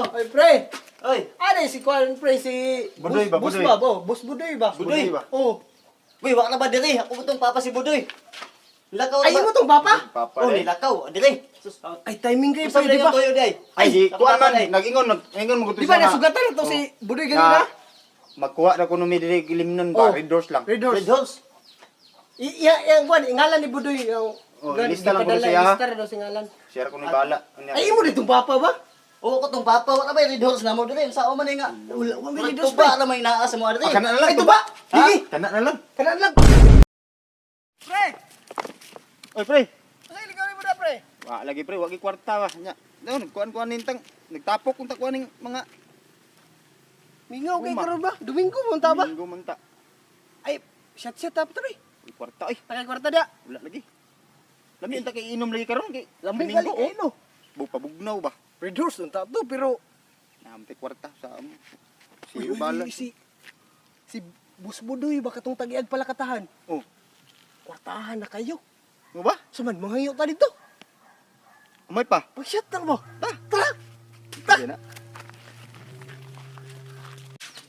nyo? Oy, pre. Oy, Ano si Kwan, pre, si Budoy ba, Bus Budoy? ba? Oh, Bus Budoy ba? Budoy. ba? Oh. Uy, wala na ba diri? Ako mo tong papa si Budoy. Nilakaw Ay, na ba? mo tong papa? Papa. Oh, eh. nilakaw. Diri. Sus. Ay, timing kayo, Usap pre, di na ba? yung toyo day. Ay, si Ako kuan papa, man day. nag-ingon mo Di ba nasugatan na to si Budoy ganina? Magkuha ra kuno mi diri gilimnon Oh. ba, Red Doors lang. Red Horse. Red Horse. Iya, iya, Kwan, ingalan ni Budoy. Yung, Oh, ilista lang ko siya, ha? Ilista daw si ngalan. Siya ra kuno bala. Ay, imo ditong papa ba? Oo, ko tong papa. Wala ba yung Red Horse na mo diri? Sao man nga? Wala, wala may Red Red Horse, Horse pre. ba na may naa sa mga diri? Ah, kana na lang. Ay, tuba! Ha? Dili! Kana na lang. Kana lang! Pre! Oy, pre. Kasi ligaw ni Buda, pre. Wa lagi pre, wa gi kwarta ba. Nya. Daon nagkuan-kuan nintang nagtapok unta kuan ning mga Mingaw kay Uma. karon ba? Domingo mo ta ba? Linggo man ta. Ay, shot shot up to, pre. Uy, kwarta ay, Tagay kwarta da. wala lagi. Lami unta kay inom lagi karon kay Lami Domingo, gali kay no. Bu pabugnaw ba. Red Horse unta to pero Namte kwarta sa amo. Si Uy, uy, bala. uy, si Bus Budoy ba katong tagiag palakatahan? Oh, Kwartahan na kayo. mo ba? Suman manghayo ta dito. Umay pa. Pag shot lang mo. Ta, tara. Ta. Sige na.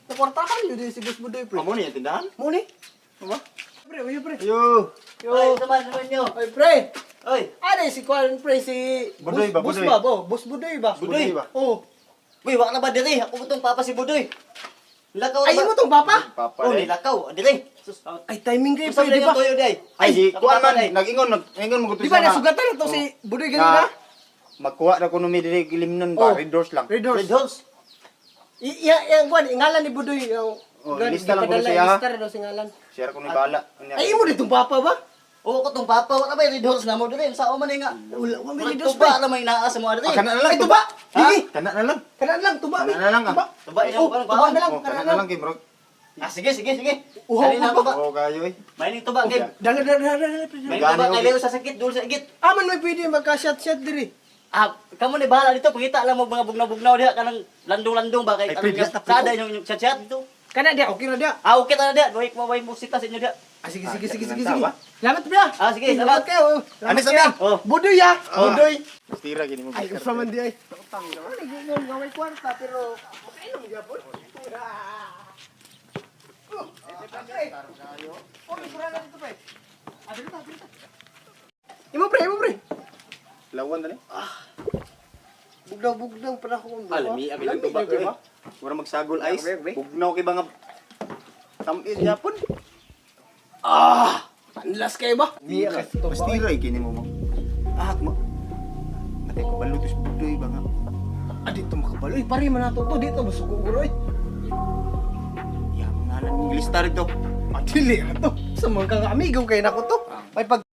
Nakwartahan yun din si Bus Budoy, pre. Amo ni ang tindahan? Mo ni? Mo ba? Pre, uy, pre. Ayo. Yo. Oy, saman naman nyo. Oy, pre. Oy, Ano si Kwan, pre, si Budoy ba, Bus Budoy? ba? Oh, Bus Budoy ba? Budoy. ba? Oh. Uy, wala na ba diri? Ako mo tong papa si Budoy. Nilakaw na Ay, ba? imo tong papa? Papa. Oh, eh. nilakaw. Diri. Sus. Ay, timing kayo, Usap pre, na di yung ba? toyo day. Ay, si Ako kuan papa, man day. nag-ingon mo Di ba nasugatan na to si Budoy ganina? Magkuha ra kuno mi diri gilimnon Oh. ba, Red Doors lang. Red Horse. Red Horse. Iya, iya, Kwan, ingalan ni Budoy. Yung, Oh, ilista lang ko siya, ha? Ilista daw si ngalan. Siya ra kuno bala. Ay, imo ditong papa ba? Oo, ko tong papa. Wala ba yung Red Horse na mo diri? Sao man nga? Wala, wala may Red Red Horse, Tuba pre. na may naa sa mga diri. Ah, kana na lang. Ay, tuba! Ha? Dili! Kana na lang. Kana lang, tuba. Kana na lang, ah. Tuba. Tuba, ina, Oh, kuan, tuba na lang, Oh, kana kana na na lang. lang kay bro. Ah, sige, sige, sige. Uhaw Dali na ko ako ba? Oh, kayo eh. May tuba, game. Dala, dala, dala, dala, pre. May Gani tuba ko, kay Leo sa sakit, dul sa igit. Ah, man may pwede magka-shot-shot diri. Ah, kamo ni bahala dito, pangita lang mo mga bugnaw-bugnaw diha kanang landong-landong ba kay Ay, pre, kanang diha, pre, sada yung chat-chat dito. Kana dia, okay na dia. Ah, okay ta na diha, way mo way mo sita sa inyo diha. Ah, sige, sige, Ah, sige, diyan sige, lang sige. tawa. Salamat, pre. ah. Ah, sige, Salamat salamat. kayo. Salamat Ano sabi? kayo. Oh. Budoy, ah. Budoy. Tira gini mo. Ay, usa man di ay. Ano, nag-ingon nga may kwarta, pero makainom gyapon. Oh, pre. Oh, may kurana dito, pre. Ah, dito, dito. Imo, pre, imo, pre. Lawan dali. Bugnaw-bugnaw pa na ako. Ah, lami abi lang tuba. Lami, eh. Mura magsagol ice. Okay, okay. Bugnaw kay ba nga tamis yapon. Ah! Panlas kayo ba? Miya ka sa tuba. Basta tira kini mo mo. Ah, mo. Matay ko balutos budoy ba nga. Ah, dito makabalo. Uy, pare man nato to. Dito, masuko ko roy. Ya, mga ngalan mong lista rito. Madili na to. Sa mga kang amigo kay nako to. May pag